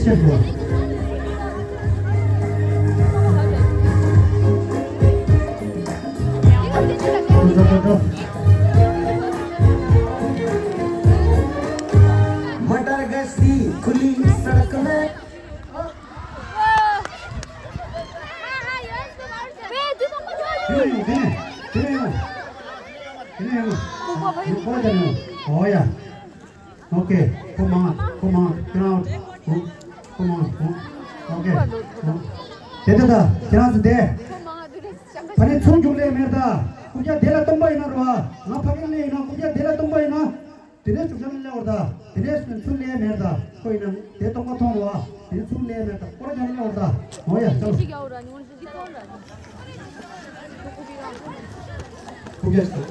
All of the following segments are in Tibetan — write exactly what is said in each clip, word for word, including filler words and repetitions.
ཆེ་བོ། मटर गश्ती खुली सड़क में। དེ་ནས་ཡོང་། དེ་ནས་ཡོང་། དེ་ནས་ཡོང་། དེ་ནས་ཡོང་། ཡོང་། ཨོ་ཡ། ཨོ་ཁེ། ཁོ་མང་། ཁོ་མང་། ཁྱེད་རང་། ཁོ་མང་། ཨོ་ཁེ། དེ་ལྟ་ད་ཁྱེད་རང་ཚོ་དེ། ཕ་ནི་ཚུར་རྒྱུག་ལེ་མེད་ད། རྐུབ་བཀྱག་དེ་ལ་སྟོང་པ་ཡིན་ན་རོ། ང་ཕ་གིར་ལེ་ཡིན་ན་རྐུབ་བཀྱག་དེ་ལ་སྟོང་པ་ཡིན་ན། དེ་ནས་ཕྱུགས་ཆང་ལེ་བར་ད། དེ་ནས་ཚུར་ལེ་མེད་ད། ཁོ་ཡིན་ན་དེ་སྟོང་པ་མཐོང་རོ། དེ་ནས་ཚུར་ལེ་མེད་ད། སྐོར་ཆང་ལེ་བར་ད། ཨོ་ཡ། ཅང་། རྐུབ་བཀྱག་ཟེར།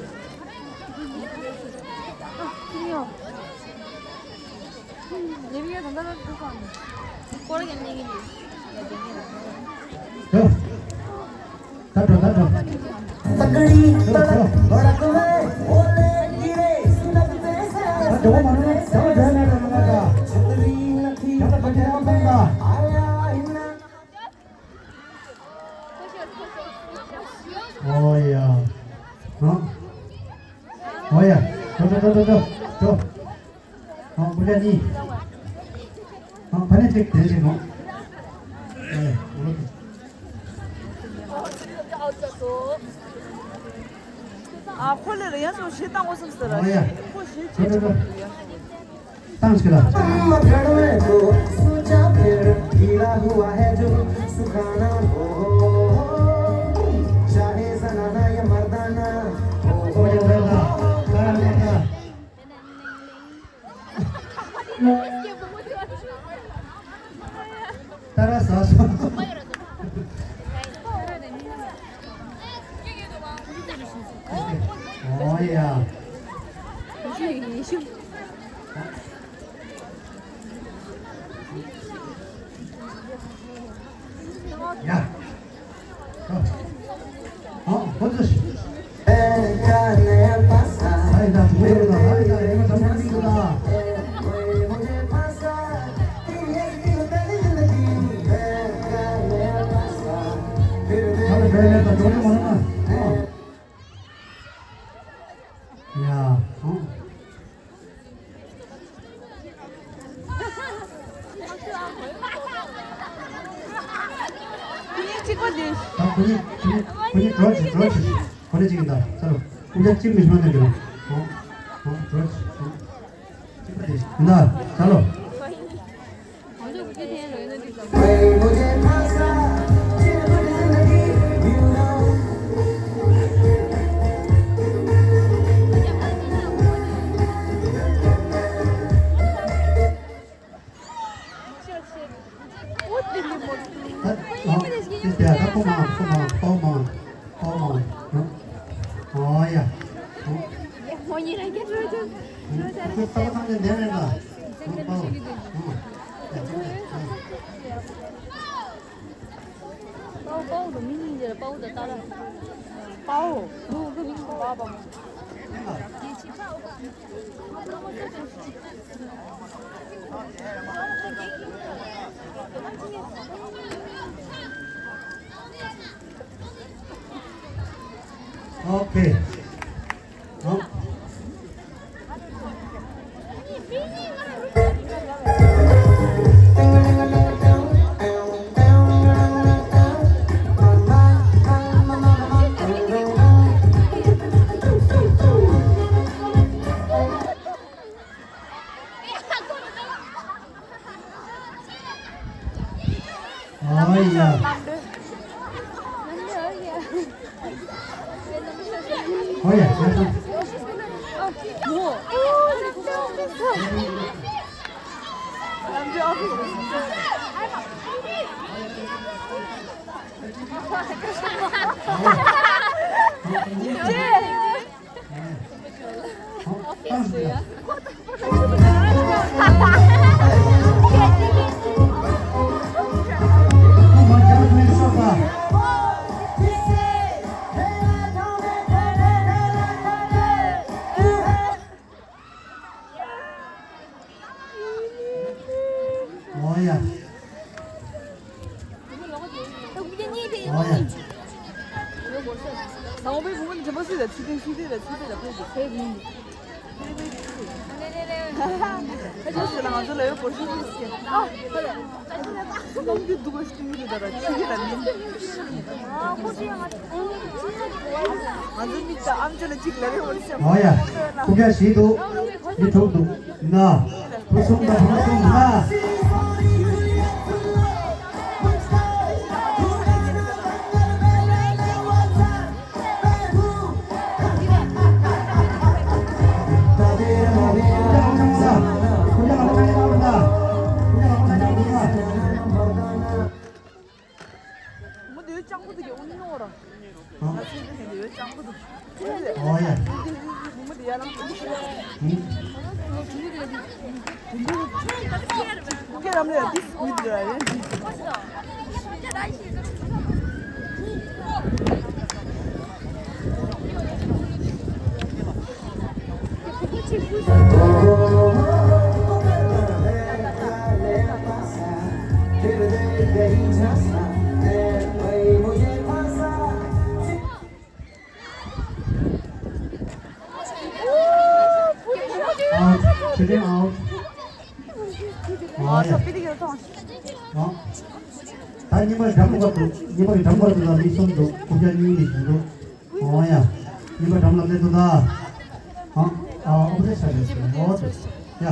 ད་འགྲོ། ད་འགྲོ། तगड़ी तड़क भड़क में ओले गिरे सुलगते से ད་འགྲོ་མ་ནུས། ད་འགྲོ་མ་ནུས། ད་འགྲོ་མ་ནུས། ད་འགྲོ་མ་ནུས། ད་འགྲོ་མ་ནུས། ཨོ་ཡ། ཨ། ཨོ་ཡ། འགྲོ་འགྲོ་འགྲོ་འགྲོ་འགྲོ། ཨ། རྐུབ་བཀྱག་གཉིས། ཨ། ཕ་ནས་གཅིག་དེ་གཅིག་ནོ། ཨ་ཡ། ཨ། ཁོ་ལས་ལ་ཡང་སོ་ཞེ་བཏང་འོ་སམ་སི་ར། ཨོ་ཡ། ཁོ་ཞེ་ཅིག་འགྲོ་འགྲོ་འགྲོ། ཡ། ཏང་ཞིག་ལ། मकड़ में तो सोचा फिर गीला हुआ है जो सुखाना हो। चाहे जनाना या मर्दाना हो। ཨོ་ཡ། ད་ད་ད་ད། ད་ར་ཟ་སོང་། ཨོ་ཡ། ཡ། ཨ། ཁོ་ཚོ། ཨ་ཡ། ད་དུང་ཡོད་ལ། ཨ་ཡ། ད་ཡོད་ད། ཨ་ལ་བས་ལས་ད་འགྲོ་ནི་མ་རུང་ན། ཨ། ཡ། ཨ། ཁོ་གཉིས་གཅིག་པ་འདི། ད་ཁོ་གཉིས་ཁོ་གཉིས་ཁོ་གཉིས་འགྲོ་ཅིག་འགྲོ་ཅིག་ཁོ་གཉིས་གཅིག་ཡིན་ད། ཚ་ལོ། ཁོ་གཉིས་གཅིག་མི་ཤོང་ནས་འགྲོ། ཨོ། ཨོ། འགྲོ་ཅིག་ཨོ། གཅིག་པ་འདི་ཡིན་ད། ཚ་ལོ། ད་ཨ། དེ་དེ་ད་ཁོ་མང་ཁོ་མང་ཁོ་མང་ཁོ་མང་། ཨོ་ཡ། ཁོ་ཁོ་ལྟ་བ་ཐམས་ཅད་འདས་མེད་ལ། ཁོ་པའོ། པའོ། པའོ་དང་མི་གཉིས་ཀྱི་པའོ་དང་ཏཱ་ལ། པའོ། ཨོ། ཁོ་མིང་པའོ་པའོ། ཨོ་ཁེ། ཨོ། ཨ་ཡ། ཨ་ཡ། ཅེ། ཨོ་ཡ། ཚིག་དེ་ཚིག་དེ་ལ་ཚིག་དེ་ལ་ཕེབས་ཀྱི་ཕེབས་མིན། ཁ་ཆེ་ཟེར་ལ་ང་ཚོ་ལ་ཡོད་པོ་ཤི་ཤི་ཟེར། ཨ་ཧ་ལ། ནམ་རྒྱུན་སྡུག་པ་ཞིག་སྟོན་གྱི་རེད་ད་ར་ཆུ་ཁྱི་ལ་མིན། ང་ཚོ་མིག་དང་ཨམ་ཅོག་ལ་གཅིག་ལ་རེ་བ་རེ་སེམས། ཨོ་ཡ། ཁུག་ཀྱ་ཞིག་འདུག་མི་ཐུག་འདུག་ན། བུ་གསུམ་དང་བུ་མོ་གསུམ་ན། ང་འདི་སྤྱང་པོ་འདུག་གི་དབུ་ཉོ་ར། ང་ཚོའི་འདི་ནས་འདི་སྤྱང་པོ་འདུག་ཨོ་ཡ། ཨོ་ཡ། Out. Children out. ཨོ་ཡ། ཨོ། ད་གཉིས་པ་འགྲམ་བར་དུ། གཉིས་པ་གི་འགྲམ་བར་དུ་ལ་མི་གསུམ་འདུག་ཁོ་རྒྱ་གཉིས་ནས་བཞིན་འདུག་ཨོ་ཡ། གཉིས་པ་འགྲམ་ལ་སླེབས་འདུག་ད། ཨ། ཨ། ཨོ་རེ་ཤ་རེ་ཤ། ཨོ་ཡ།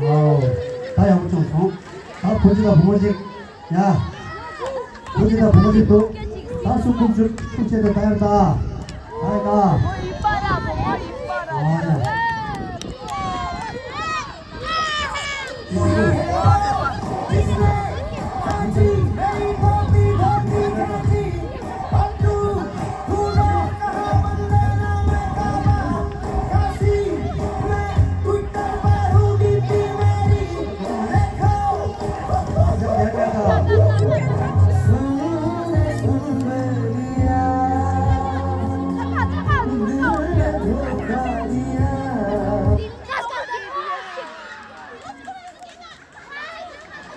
ཨོ། ད་ཡག་པོ་བྱུང་སོང་། ད་བུ་གཅིག་དང་བུ་མོ་གཅིག་ཡ། བུ་གཅིག་དང་བུ་མོ་གཅིག་འདུག་ད་སུ་ཁུག་ཆུ་ཁུག་ཆེད་དུ་ད་ཡར་ད། ད་ཡར་ད། ཨོ་ཡ།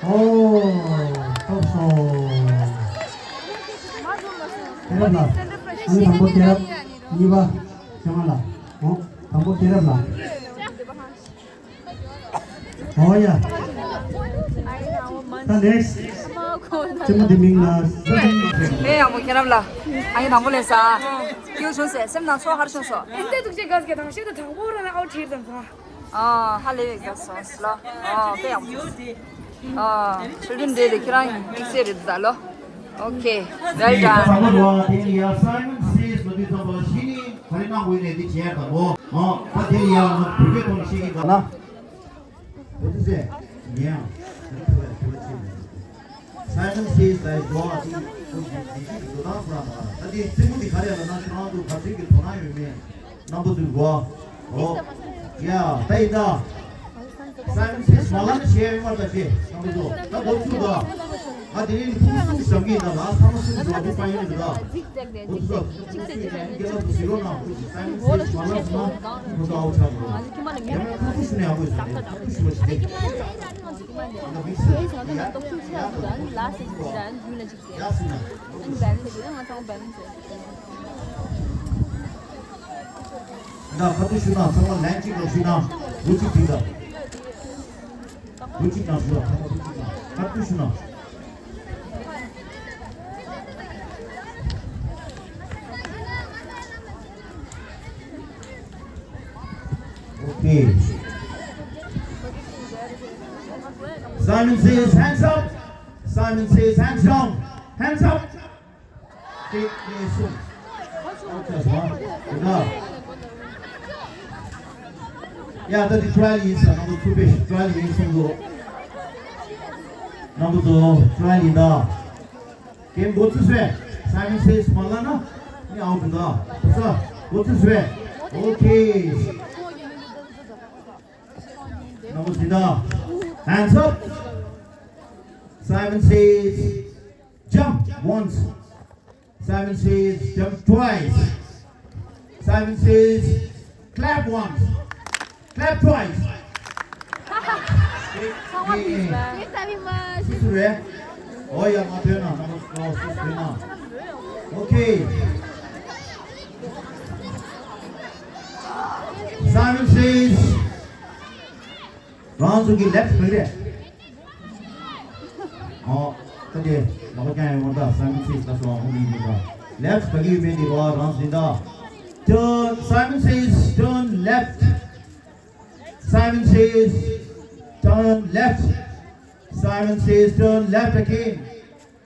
ཨོ། ཐོབ་སོང་། སྐྱེས་རབས་ལགས། ཨ་ནི་དང་པོ་སྐྱེས་རབས། གཉིས་པ་ཆོས་སྒང་ལགས། ཨོ། དང་པོ་སྐྱེས་རབས་ལགས། ཨོ་ཡ། ད་ནེགསི། ཅི་མོ་དེ་མིང་ལ། དཔེ་ཡག་པོ་སྐྱེས་རབས་ལགས། ཨ་ནི་དང་པོ་ལས་ས། སྐྱིད་པོ་བྱུང་ཟེར། སེམས་ནང་ཚོར་ཧར་བྱུང་སོང་། ཨེ་འདྲ་འདུག་ཅེས་ག་ཟེར་གི་དང་ཤེས་དང་དང་པོ་རང་ལ་ཨའོ་ཁྲིད་དང་སོང་། ཨ། ཧ་ལས་པའི་དགའ་སོང་ལོ། ཨ། དཔེ་ཡག་པོ། ཨ། ཆོས་སྒྲིམ་འདི་ལས་ཁྱེད་རང་དམིགས་བསལ་རེད་ད་ལོ། ཨོ་ཁེ། Well done. དེ་ནི་ཡ་Simon Says ལ་དུས་ཙམ་པ་ཞི་ནི་ག་རེ་གནང་དགོས་ནས་འདི་བྱས་དང་པོ། ཨ། ད་དེ་ལ་ཡ་ང་བོད་སྐད་ཐོག་ནས་བཤད་ཀྱི་འདུག་ན། བོད་ཚིག་ཟེར། ཉན་ཨང་། Simon Says like God. ཨོ་ཁེ། འདི་ཅིག་འགྲོ་སྟངས་ཟེར་མ། ད་དེ་རྩེད་མོ་འདི་ག་རེ་ལབ་ན་ཁྱེད་རང་ཚོ་ག་ཚོད་ཀྱི་དོ་སྣང་ཡོད་མེད། རྣམ་པ་ཚོས་གོ། ཨོ། ཡ། ད་ཡིན་ད། Simon Says མ་ལབ་ན་བྱས་ཡོད་མ་རེད་ད་ཅེ། རྣམ་པ་ཚོ། ད་འགོ་ཚུགས་ད། ང་དེ་རིང་ཕྲུ་གུ་གསུམ་བཞག་གི་ཡིན་ད། ལ་ཚང་མ་གསུམ་བཞག་གི་པ་ཡིན་ད། འགོ་ཚུགས་ད། ཕྲུ་གུ་གསུམ་ཡིན་ད། རྒན་ལགས་ཚོ་གཟིགས་རོགས་གནང་། Simon Says མ་ལབ་ན་ཁོ་ཚོ་ཨའོ་ཆགས་འགྲོ། ཡང་ན་ཕྲུ་གུ་གསུམ་ནས་ཡག་པོ་ཡོད་ས་རེད། ཕྲུ་གུ་གསུམ་བྱས། ཡ་སི་ན། ད་ཁ་ཐུག་ཞུ་ན་ཚང་མ་ལན་གཅིག་ལ་ཞུ་ན་འུ་ཅིག་དྲིས་ད། འུ་ཅིག་ན་ཞུ་ན་ཚང་མ་འུ་ཅིག་ན་ཁ་ཐུག་ཞུ་ན། Okay. Simon Says hands up. Simon Says hands down. Hands up. ཏེ་ཏེ་སུ། ཨོ་ཁེ་སོང་། ཡ། ད་དེ་ཊ་རའི་ཡལ་ཡིན་ས། རྣམ་པ་ཚོ་དཔེ་ཊ་རའི་ཡལ་ཡིན་གསུངས་འདུག་རྣམ་པ་ཚོ་ཊ་རའི་ཡལ་ཡིན་ད། གན་འགོ་ཚུགས་སོང་། Simon Says མ་ལབ་ན་ནི་ཨའོ་འདུག་ད། ས་འགོ་ཚུགས་སོང་། ཨོ་ཁེ། རྣམ་པ་ཚོ་ད། Hands up. Simon says, "Jump once." Simon says, "Jump twice." Simon says, "Clap once." Clap twice. Thank you very much. Sure. Oh, yeah, my turn now. No, no, sure now. Okay. Simon says, རང་ཚོ་གི་left ག་རེ། ཨོ། ད་དེ་ལག་པ་བརྐྱང་ཡོང་ད། Simon says ལ་སོང་ཧོ་མི་མི་ད། Left ག་གི་ཡོད་མེད་དེ་བ་རང་ཟིན་ད། Turn. Simon says, "Turn left." Simon says, "Turn left." Simon says, "Turn left again."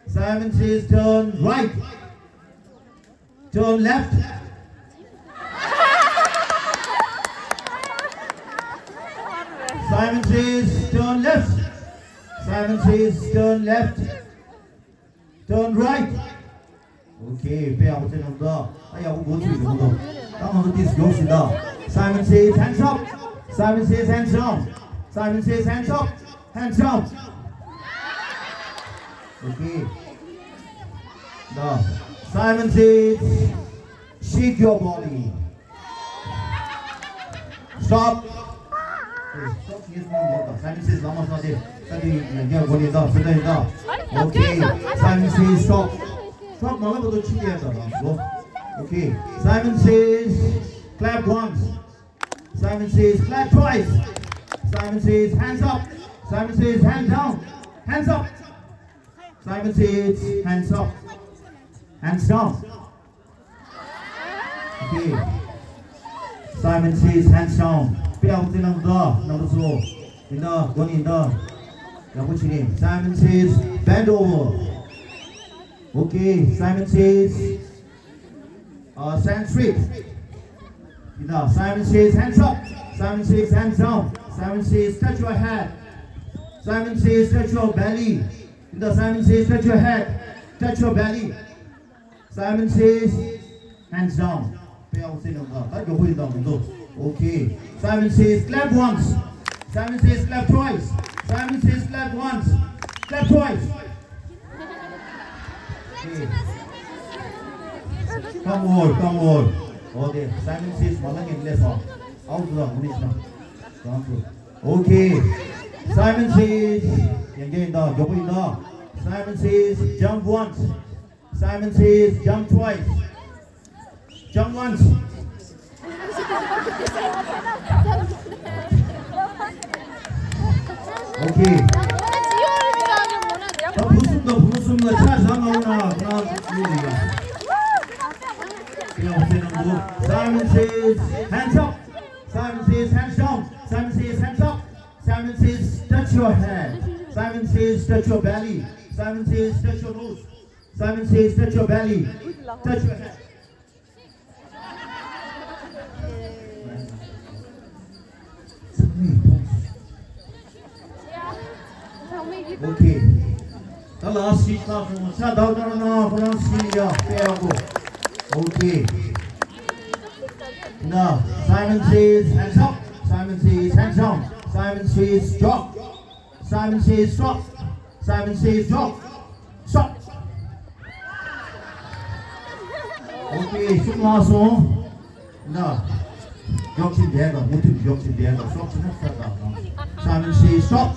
Simon says, "Turn right." Turn left. Simon says, "Turn left." Simon says, "Turn left." Turn right. Okay, དཔེ་ཡག་པོ་བྱས་ན་འདུག་ད་ཡག་པོ་འགོ་ཚུགས་ཡོང་འདུག་ད་ང་ཚོ་དེས་མགྱོགས་ཤིག་ད། Simon says, "Hands up." Simon says, "Hands down." Simon says, "Hands up." Hands down. Okay. Now, Simon says, "Shake your body." Stop. Hey, stop. Yes, no, no, no. Simon says, "Lama sade." Sade, yeah, yeah, go, yeah, stop, stop, stop. Okay. Simon says, "Stop." Stop. Mala bodo chiki ya ta. Go. Okay. Simon says, "Clap once." Simon says, "Clap twice." Simon says, "Hands up." Simon says, "Hands down." Hands up. Simon says, "Hands up." Hands down. Okay. Simon says, "Hands down." དཔེ་ཡག་པོ་བྱས་ན་འདུག་ད་ནང་དུ་སོ། ཡིན་ད། གོ་ནི་ཡིན་ད། ཡག་པོ་བྱས་ནས། Simon says, "Bend over." Okay. Simon says, uh, "Stand straight." ཡིན་ད། Simon says, "Hands up." Simon says, "Hands down." Simon says, "Touch your head." Simon says, "Touch your belly." ཡིན་ད། Simon says, "Touch your head." Touch your belly. Simon says, "Hands down." དཔེ་ཡག་པོ་བྱས་ན་འདུག་ད་མགྱོགས་པོ་ཡིན་ད་མི་འདུག Okay. Simon says, "Clap once." Simon says, "Clap twice." Simon says, "Clap once." Clap twice. Okay. Come over, come over. Okay. Simon says, མ་ལ་ངན་ལས་སོང་། ཨའུ་ཏུ་ད་མུ་ནི་ཤ། Okay. Simon says, ཡང་བསྐྱར་ཡིན་ད། མགྱོགས་པོ་ཡིན་ད། Simon says, "Jump once." Simon says, "Jump twice." Jump once. Okay. ད་བུ་གསུམ་དང་བུ་མོ་གསུམ་ལ་ཕྱག་བཞག་གནང་རོགས་གནང་། ཁོ་རང་ཚོ་ཡོད་ལ་ཡ། དེ་ཡང་ཟེར་གནང་འདུག Simon says, "Hands up." Simon says, "Hands down." Simon says, "Hands up." Simon says, "Touch your head." Simon says, "Touch your belly." Simon says, "Touch your nose." Simon says, "Touch your belly." Touch your head. Okay. ད་ལ་སི་ཁ་ཁོང་ཆ་དག་དག་ན་ཁོ་རང་སི་ཡ་ཕེ་ཡ་གོ Okay. Now, Simon says, "Hands up." Simon says, "Hands down." Simon says, "Stop." Simon says, "Stop." Simon says, "Stop." Stop. Okay, གསུམ་ལ་སོང་། ན། མགྱོགས་ཕྱིན་བསྡད་དང་། མུ་མཐུད་མགྱོགས་ཕྱིན་བསྡད་དང་། སོགས་ཕྱིན་ན་ས་དང་དང་། Simon says, "Stop."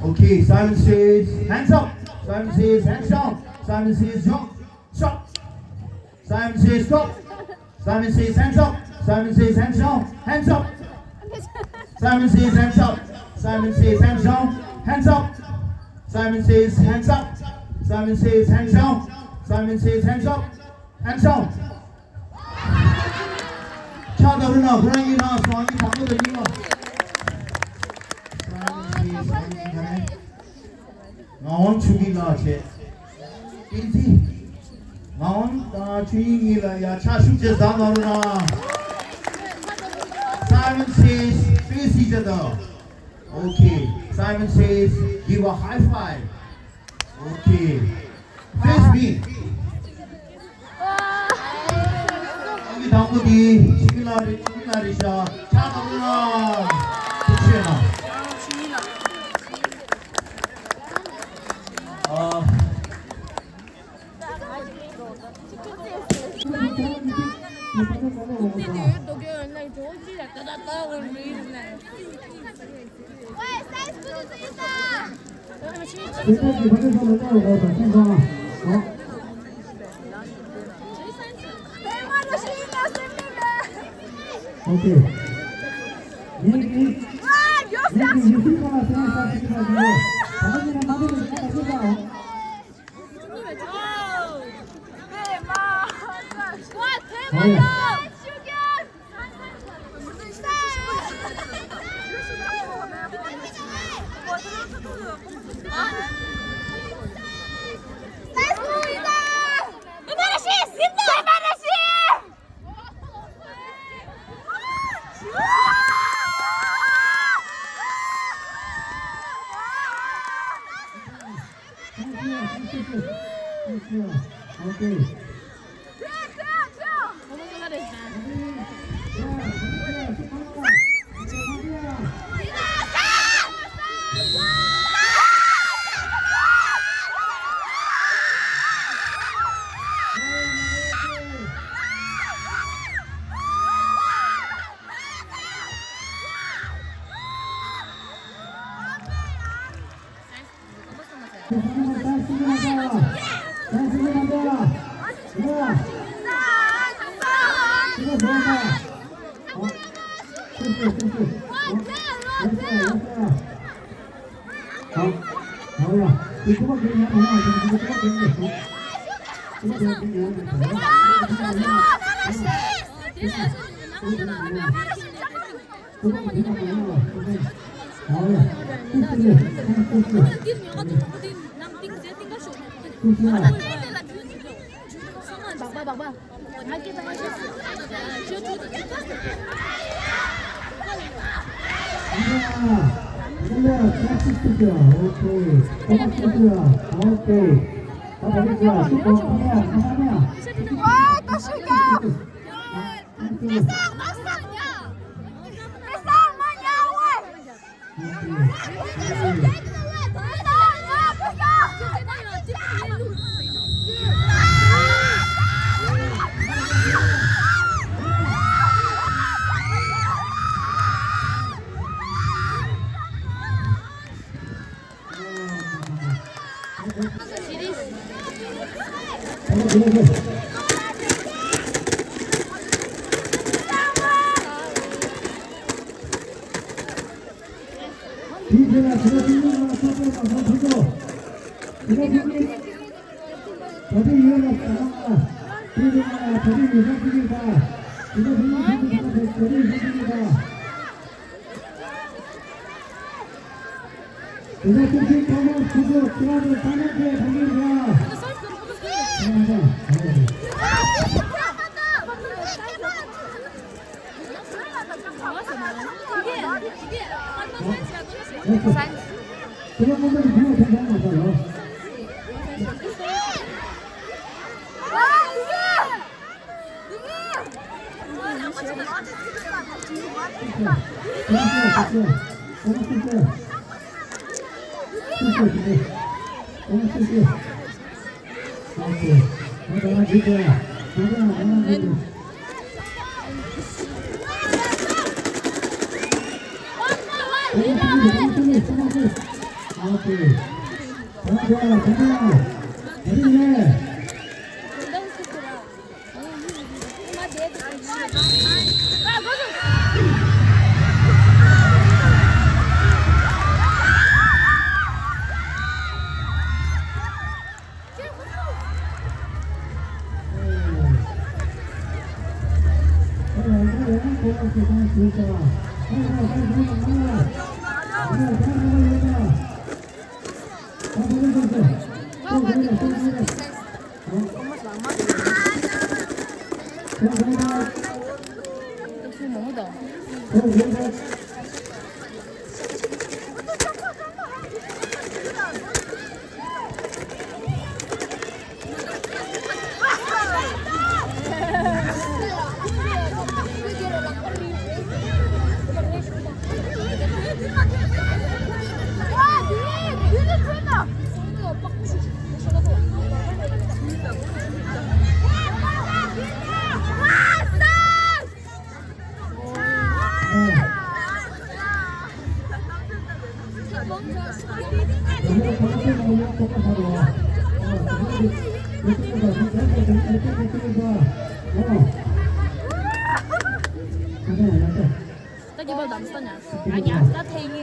Okay, Simon says, "Hands up." Simon says, "Hands down." Simon says, "Stop." Stop. Simon says, "Stop." Simon says, "Hands up." Simon says, "Hands down." Hands up. Simon says, "Hands up." Simon says, "Hands down." Hands up. Simon says, "Hands up." Simon says, "Hands down." Simon says, "Hands up." Hands down. ཕྱག་བརྡབ་རོགས་གནང་། ཁོ་རང་གཉིས་ལངས་སོང་། ཨ་ནི་དང་པོ་དང་གཉིས་པ། Simon says, Simon says, ངག་དབང་ཆོས་སྐྱིད་ལགས་བྱས། བསྟན་འཛིན། ངག་དབང་དང་ཆོས་དབྱིངས་གཉིས་ལ་ཡ་ཕྱག་ཤུགས་ཆེ་བརྡབ་གནང་རོགས་གནང་། Simon says, "Face each other." Okay. Simon says, "Give a high five." Okay. Face me. ཨ་ནི་དང་པོ་དེ་ཆོས་སྐྱིད་ལགས་རེད། ཆོས་སྐྱིད་ལགས་རེད་ཤག་ཕྱག་བརྡབ་རོགས་གནང་། ཐུགས་རྗེ་གནང་། Okay. ད་ཀྱི་བ་དམ་ས་ཉ། ཨ་ཉ་ས་ཐེ་ཡི།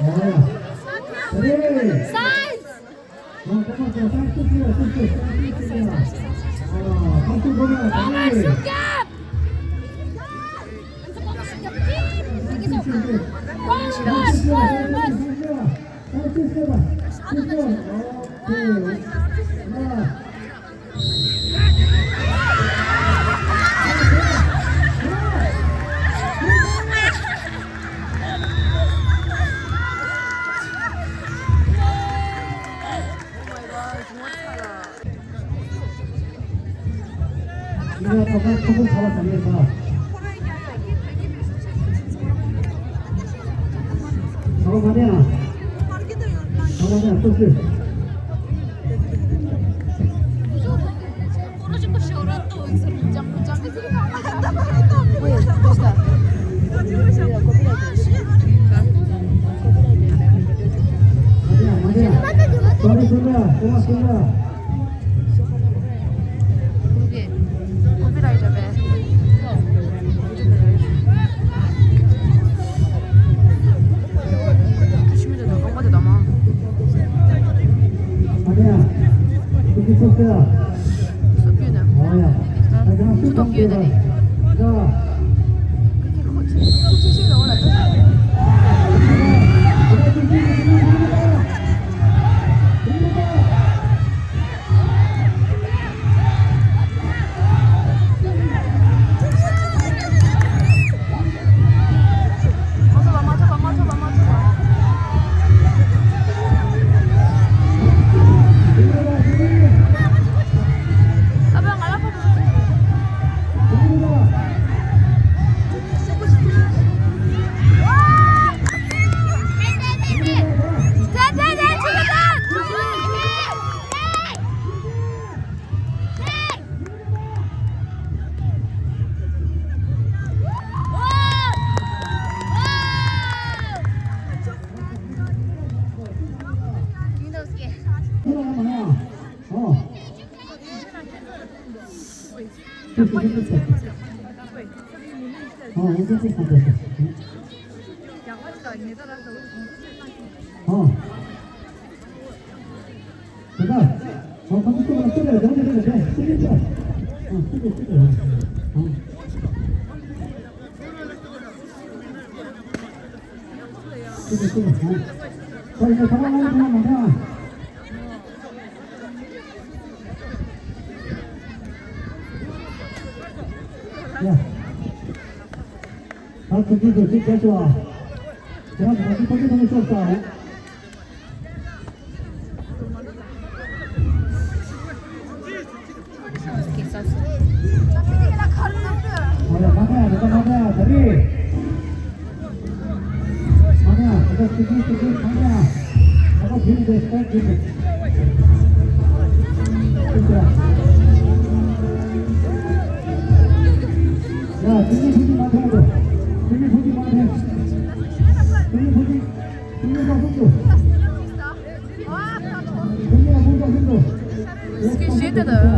སའིཛ།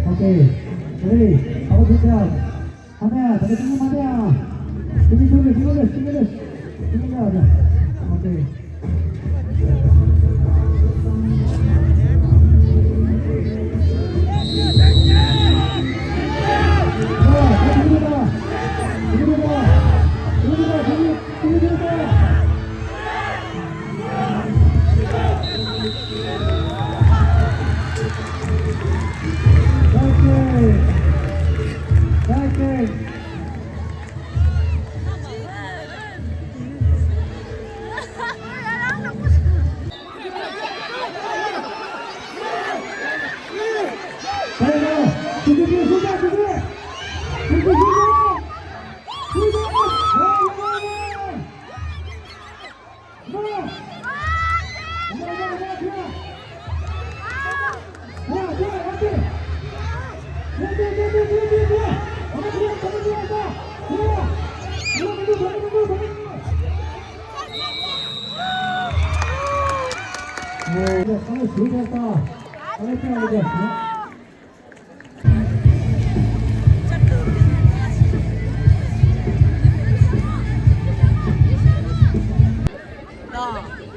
Okay, ready. How about this?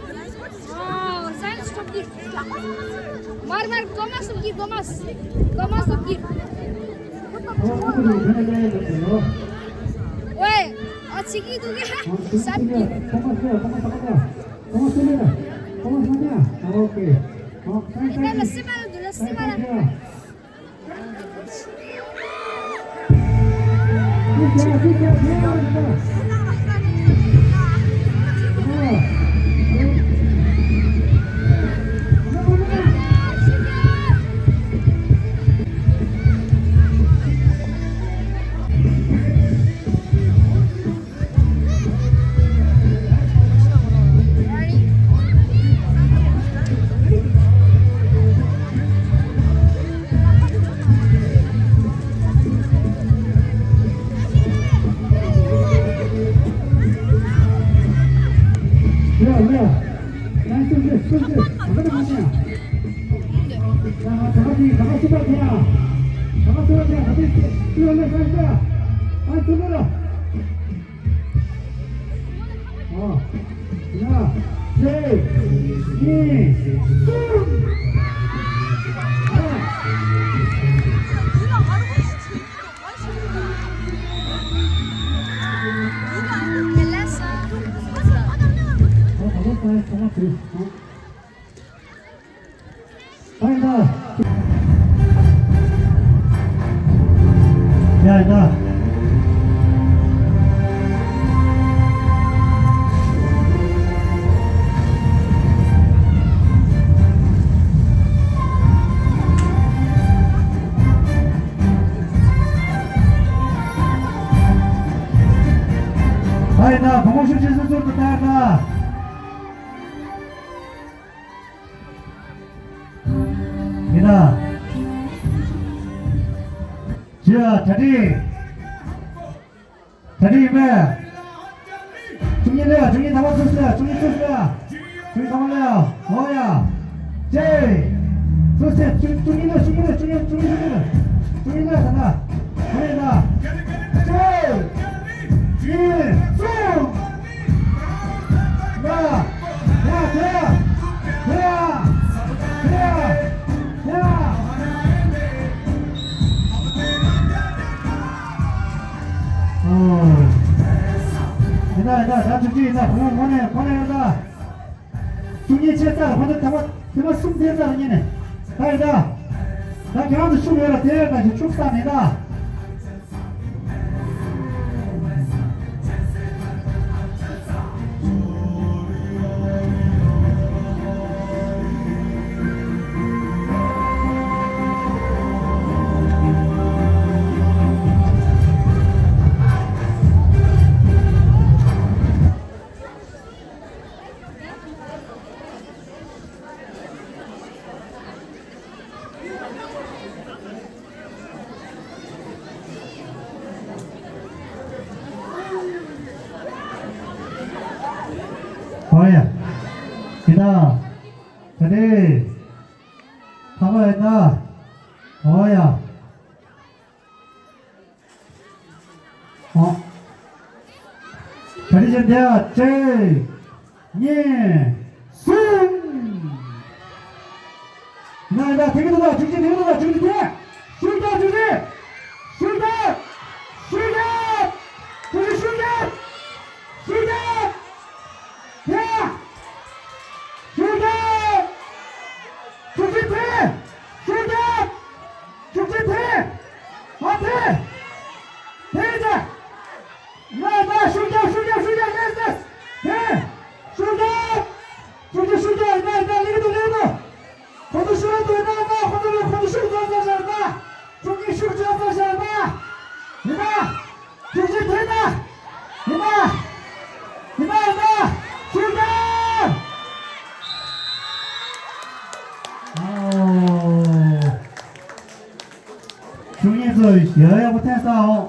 ཨོ། སའེན་སི་ཐོབ་ཀྱི། མར་མར་ཀོ་མ་སུབ་ཀྱི། ཀོ་མ་སུབ། ཀོ་མ་སུབ་ཀྱི། ཝེ། ཨ་ཅིག་གི་འདུག་གི། སབ་ཀྱི། ཨོ་ཁེ། ཨོ་ཁེ། ཨོ་ཁེ། ཨོ་ཁེ། ཨོ་ཁེ། ཨོ་ཁེ། ཨོ་ཁེ། ད་ཡིན་ན་བུ་མོ་ཤུགས་ཆེ་སོ་སོར་དུ་བལྟ་ཡ་ད། ཡིན་ན། ཇི་ཡ་གྲ་སྒྲིག་གྲ་སྒྲིག་ཡིན་པས། བཅུ་གཉིས་ལ་བཅུ་གཉིས་ཐ་མ་ཚུགས་སོ། བཅུ་གཉིས་ཚུགས་སོ། བཅུ་གཉིས་ཐ་མ་ལ་ཡ། འོ་ཡ། ཅེ། ཚུགས་སོ། བཅུ་གཉིས་ལ་བཅུ་གཉིས་ལ་བཅུ་གཉིས་བཅུ་གཉིས་བཅུ་གཉིས་ད་ད། འོ་ཡ་ད། ཅེ། གཉིས། གསུམ། ཡ། ཡ། ཡ། ཡ། ཡ། ཡིན་ན་ཡིན་ན། ད་ཅིག་ཅིག་ཡིན་ན། བུ་མོ་ངོ་ནས་ཁོ་ནས་ཡོད་ད། བཅུ་གཉིས་ཆེ་ཙག་ཁོ་ཚོ་ཐེངས་མ་ཐེངས་མ་གསུམ་དེ་ཙག་ཡིན་ནས། ད་ཡིན་ད། ད་ཁྱེད་རང་ཚོ་ཤུགས་ཡོད་ལ་དེ་ཡོད་ད་ཞིག་ཤུགས་བསགས་ནས་ད། ཨོ་ཡ། ཁྱེད་ད། ད་དེ། ཁ་བ་ཡ་ད། ཨོ་ཡ། ཨོ། ག་རེ་བྱས་འདི་ཡ། གཅིག་གཉིས། གསུམ། ན་ཡ་ད་དེ་གི་ད་ད་ཅུང་ཅི་དེ་གི་ད་ད་ཅུང་ཅི་དེ། ཤུགས་རྒྱབ་ཅུང་ཅི། ཤུགས་རྒྱབ། ཤུགས་རྒྱབ། ཅུང་ཅི་ཤུགས་རྒྱབ། ཤུགས་རྒྱབ། དེ། ཤུགས་རྒྱབ། ཅུང་ཅི་དེ། ཤུགས་རྒྱབ། ཅུང་ཅི་དེ། ཨ་དེ། དེ་ཡིན་ད། ཡ་ད་ཤུགས་རྒྱབ། ཤུགས་རྒྱབ། ཤུགས་རྒྱབ། ཡེ་སི་ཡེ་སི། དེ། ཤུགས་རྒྱབ། ཅུང་ཅི་ཤུགས་རྒྱབ། ཡིན་ད་ཡིན་ད། ལེགས་འདུག་ལེགས་འདུག་ཁོ་ཚོ་ཤུགས་རྒྱབ་འདུག་ཡིན་ད་ཡིན་ད། ཁོ་ཚོ་ལ་ཁོ་ཚོ་ཤུགས་རྒྱབ་རྒྱབ་རྒྱབ། ཆོས་ཉིད་ཚོ་ཡག་ཡག་པོ་འཐེན་ས་འོང་།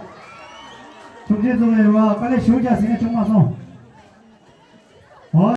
ཆོས་ཉིད་ཚོ་ཡོད་པ་དཀའ་ལས་ཞུ་རྒྱ་ཟིན་ན་ཆུང་མ་སོང་།